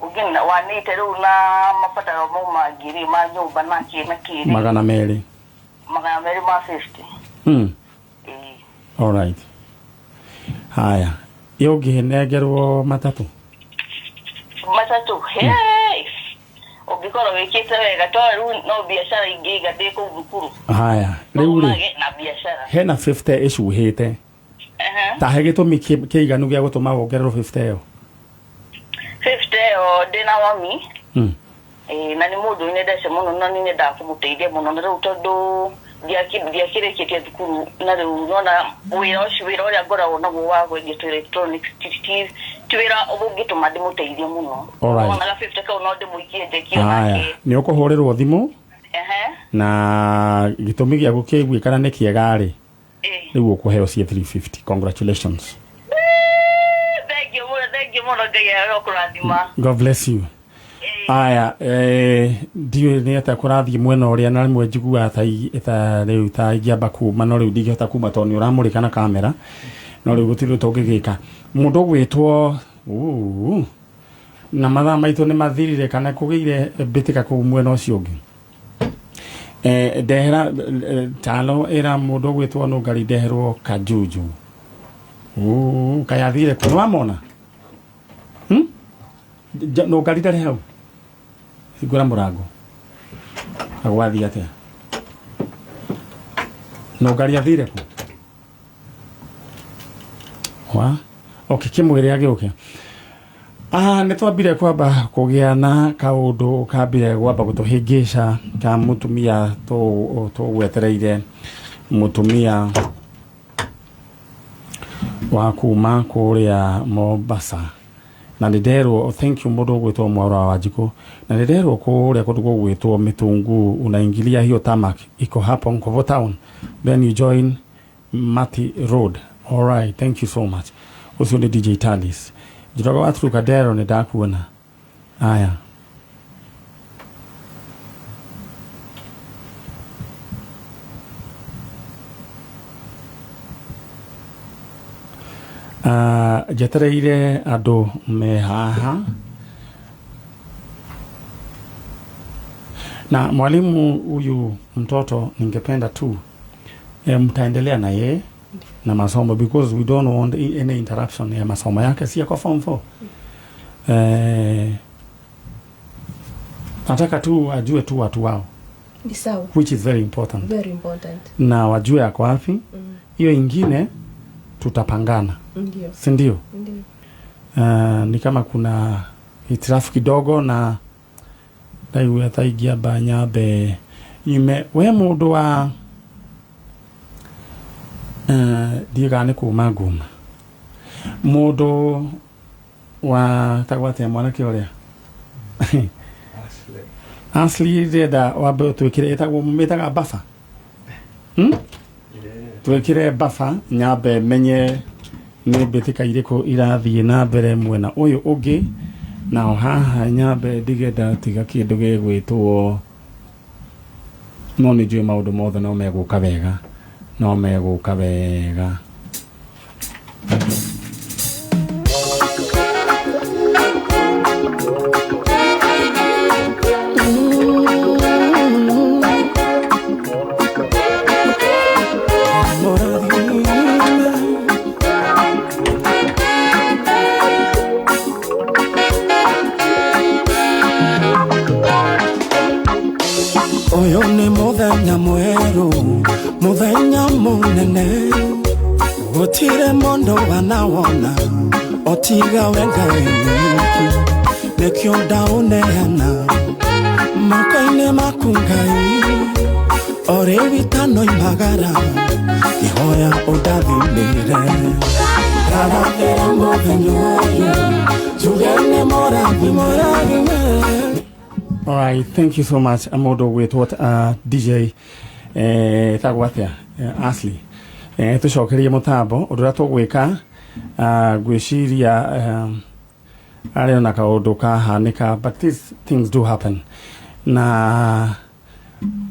Ũngĩ na 180 rĩu na mabataro mau mangĩ rĩ ma nyũmba na kĩ na kĩ rĩ,
200.
250. Ĩĩ.
Alright, haya, ĩ ũngĩnengerwo matatũ?
Matatũ, hey! Ũngĩkorwo wĩkĩte wega to rĩu no biacara ingĩiga ndĩ kũu thukuru.
Haya, rĩu rĩ
Thomage na biacara.
Hena 50 ĩcuhĩte. Tahe gĩtũmi kĩiganu gĩa gũtũma wongererwo 50 ĩyo.
50 ĩyo ndĩna wami. Na nĩ mũndũ nyendete mũno na nĩ nyendaga kũmũteithia mũno na rĩu tondũ ndiakĩrĩkĩtie thukuru na rĩu nona wĩra ũcio wĩra ũrĩa ngoragwo naguo wa kwendia tũ electronics ti wĩra ũngĩtũma ndĩmũteithie mũno.
Alright.
Onaga 50 kau no ndĩmũikie njeki
Aya,
onake.
nĩ ũkũhũrĩrwo thimũ
Ehe.
na gĩtũmi gĩaku kĩiguĩkana nĩ kĩega rĩ, rĩu ũkũheo cia 350. Congratulations.
Thank you mũno, thank you mũno, Ngai arokũrathima.
God bless you. Aya, ndiũĩ nĩ atĩa kũrathiĩ mwena ũrĩa na rĩmwe njiguaga ta rĩu ta ingĩamba kuma no rĩu ndingĩhota kuma tondũ nĩ ũramũrĩka na kamera no rĩu gũtirĩ tũngĩgĩka. Mũndũ ũgwĩtwo na mathaa maitũ nĩ mathirire kana kũgĩire mbĩtĩka kũu mwena ũcio ũngĩ. Ndehera tano ĩra mũndũ ũgwĩtwo Nũngari ndeherwo Kajuju. Kaĩ athire kũ? Nĩwamona? Nũngari ndarĩ hau? Hingũra mũrango. Agwathiĩ atĩa? Nũngari athire kũ? Wa? Okay, kĩmwĩre agĩũke. Nĩ twambire kwamba kũgĩa na kaũndũ kambire gwamba gũtũhĩngĩca ka mũtumia tũgwetereire mũtumia wa kuma kũrĩa Mombasa na nĩ nderwo thank you mũndũ ũgwĩtwo Mwaura wa Wanjikũ na nĩ nderwo kũrĩa kũndũ gũgwĩtwo Mĩtunguu unaingilia hiyo tarmac iko hapo Nkobo town then you join Mati Road. All right, thank you so much. Ũcio nĩ DJ Talis. Njoroge wa Trukadero nĩ ndakuona. Aya. Njetereire andũ me haha na mwalimu huyu mtoto ningependa tu mtaendelea na yeye na masomo because we don't want any interruption ya masomo yake, si yako form 4. Nataka tu ajue tu watu wao.
Ni sawa.
Which is very important.
Very important.
Na wajue ako wapi. Hiyo ingine tutapangana.
Ndio.
Si ndio?
Ndio.
Ni kama kuna hitilafu kidogo na ndaigu thaingia banyambe nyume we mundu wa ndiũĩ nĩ kuma nguma mundu wa tagwo atĩa mwanake ũrĩa Ashley ndĩrenda wambe ũtwĩkĩre ĩtagwo mĩtaga bafa. Twĩkĩre bafa nyambe menye nĩ mbĩtĩka irĩkũ irathiĩ na mbere mwena ũyũ ũngĩ nao haha nyambe ndige ndatiga kĩndũ gĩgwĩtwo no nĩ njũĩ maũndũ mothe no megũka wega no megũka wega.
Ũyũ nĩ mũthenya mwerũ, mũthenya mũnene, gũtirĩ mũndũ wanawona otiga we Ngai wiki, nĩkĩo ndaũneana moko-inĩ maku Ngai, o rĩu itanoimagara ngĩhoya ũndathimĩre. Ndarathĩra mũthenya ũyũ, njuge nĩ mũrathime.
All right, thank you so much. Amodo with what DJ tagwo atĩa Ashley. Tũcokerie mũtambo ũndũ ũrĩa tũgwĩka ngwĩciria arĩ ona kaũndũ kahanĩka, but these things do happen. Na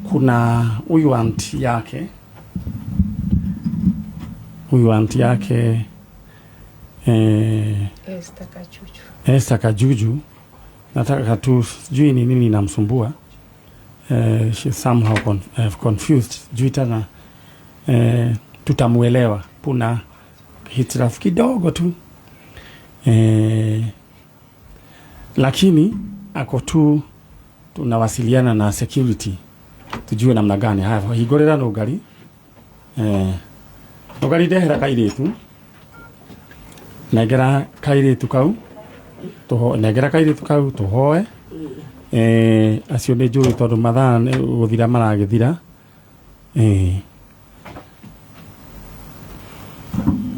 kuna huyu auntie yake,
Esther Kajuju.
Esther Kajuju. Nataka tu sijui ni nini inamsumbua. She's somehow confused. Sijui tena tutamuelewa. Kuna hitilafu kidogo tu. Lakini ako tu tunawasiliana na security tujue namna gani. Haya higorera Nũngari. Nũngari ndehera kairĩtu. Nengera kairĩtu kau nengera kairĩtu kau tũhoe. Acio nĩ njũĩ tondũ mathaa nĩ gũthira maragĩthira.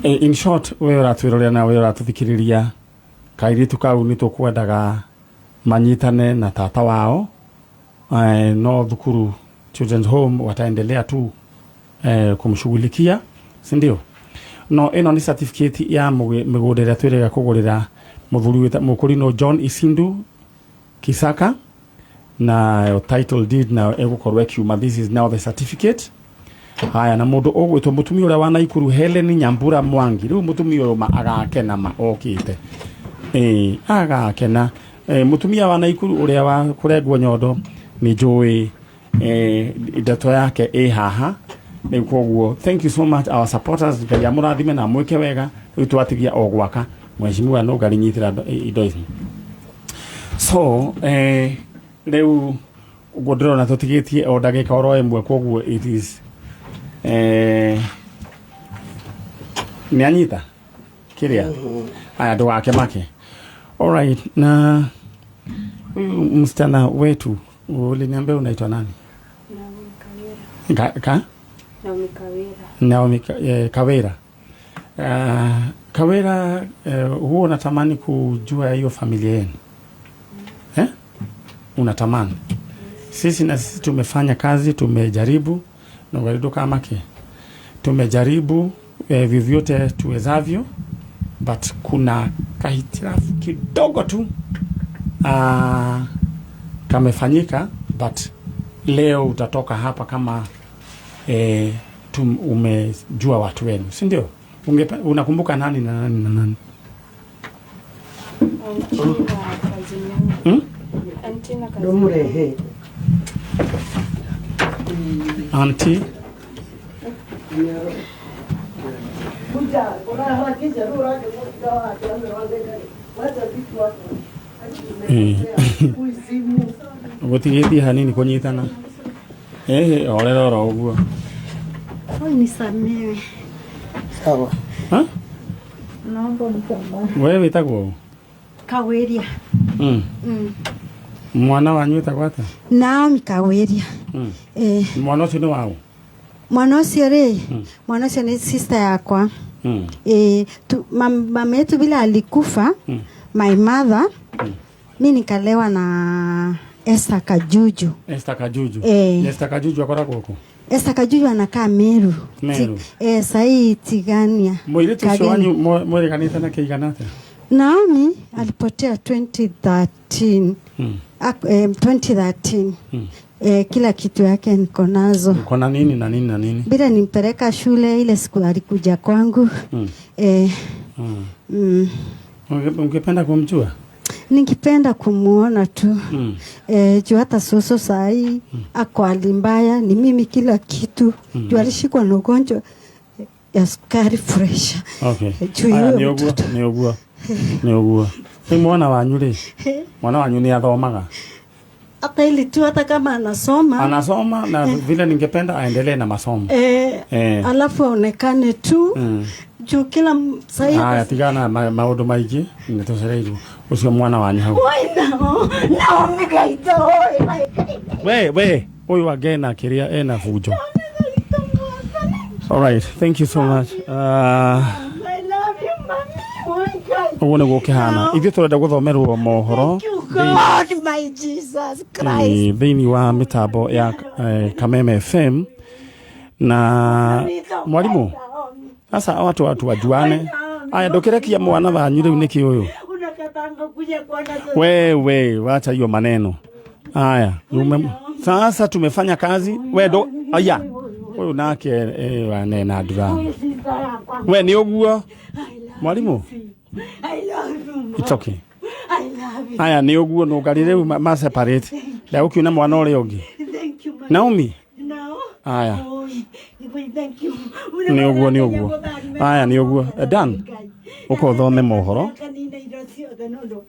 In short, we ũratwĩrorera na we ũratũthikĩrĩria, kairĩtu kau nĩ tũkwendaga manyitane na tata wao, no thukuru children's home wataendelea tu kumshughulikia, si ndio? No ĩno nĩ certificate ya mĩgũnda ĩrĩa twĩrĩga kũgũrĩra mũthuri mũkũrinũ John Isindu Kisaka, na title deed nayo ĩgũkorwo ĩkiuma. This is now the certificate. Haya, na mũndũ ũgwĩtwo mũtumia ũrĩa wa Naikuru, Helen Nyambura Mwangi, rĩu mũtumia ũyũ ma agakena, ma okĩte, ĩĩ, agakena. Mũtumia wa Naikuru ũrĩa wa kũrengwo nyondo, nĩ njũĩ ndeto yake ĩ haha rĩu. Koguo thank you so much, our supporters. Ngai amũrathime na amwĩke wega. Rĩu twatigia o gwaka mheshimiwa no ngari nyitĩra indo ici. So rĩu ũguo ndĩrona tũtigĩtie o ndagĩka oro ĩmwe, koguo it is nĩ anyita kĩrĩa aya, ndũgake make. Alright, na huyu msichana wetu uliniambia unaitwa nani?
Naomi Kawira.
Ka?
Naomi Kawira.
Naomi Kawira. Kawira, huwa unatamani kujua hiyo familia yenu, eh? Unatamani? Sisi na sisi tumefanya kazi, tumejaribu kamake, tumejaribu vyovyote tuwezavyo, but kuna kahitilafu kidogo tu kamefanyika, but leo utatoka hapa kama umejua watu wenu, si ndio? Unakumbuka nani na nani na nani?
Auntie na cousin yangu.
Hmm?
Auntie na cousin.
Ndumurehe.
Auntie.
Kuja, unaharakisha rura wacha vitu hapo. Kuisimu.
Gũtigĩtie hanini kũnyitana. Orera oro ũguo.
Oi, nisamehe.
Sawa.
Ha?
Naomba msamaha.
Wewe wĩtagwo ũ?
Kaweria.
Mwana wanyu wĩtagwo atĩa?
Naomi Kaweria.
Mwana ũcio nĩ waũ?
Mwana ũcio rĩ, mwana ũcio nĩ sister yakwa. Mama yetu vile alikufa, my mother, mi nikalewa na Esther Kajuju.
Esther Kajuju.
Eh.
Esther Kajuju akoragwo kũ?
Esther Kajuju anakaa Meru.
Meru.
Sahii Tigania.
Mũirĩtu ũcio
Kageni.
wanyu mwĩrĩganĩte na kĩigana atĩa?
Naomi alipotea 2013. 2013. Kila kitu yake niko nazo.
Uko na nini na nini na nini?
Bila nimpeleka shule ile siku alikuja kwangu.
Ungependa kumjua?
Ningependa kumuona tu. Juu hata soso sahii ako hali mbaya, ni mimi kila kitu. Juu alishikwa na ugonjwa ya sukari, pressure. Juu
Aya,
yule
nĩ ũguo,
mtoto.
nĩ ũguo. Nĩ ũguo. Rĩu mwana wanyu rĩ? Mwana wanyu nĩ athomaga?
Hata ili tu hata kama anasoma.
Anasoma, na vile ningependa aendelee na masomo.
Alafu aonekane tu. Juu kila sahii.
Haya, tigana na maũndũ maingĩ, nĩ tũcereirwo. Ũcio mwana wanyu hau.
Oi, nao, Naomi gaito, oi, my God.
We ũyũ angĩ ena kĩrĩa, ena bunjo. All right, thank you so much.
I love you, mommy. Oh my God.
Ũguo nĩguo ũkĩhana. Ithuĩ tũrenda gũthomerwo mohoro
Thank you, God, my Jesus Christ.
Thĩinĩ wa mĩtambo ya Kameme FM na mwalimu. Sasa watu wajuane. Aya, ndũkĩrekia mwana wanyu rĩu nĩkĩ ũyũ?
Unakatanga kuja kuona sasa.
Wewe wacha hiyo maneno. Haya, sasa tumefanya kazi. We ndo aya. Ũyũ nake wanena drama.
Sister yakwa.
We nĩ ũguo. Mwalimu,
I love you.
it's okay.
I love you.
Aya, nĩ ũguo nũngari rĩu ma separate. Ndagũkiuna mwana ũrĩa ũngĩ.
Thank you, my
Naomi.
No.
Aya.
Oi, thank you.
Nĩ ũguo, nĩ ũguo. Aya, nĩ ũguo. Dan, ũka ũthome mohoro.
Kanina indo ciothe nũndũ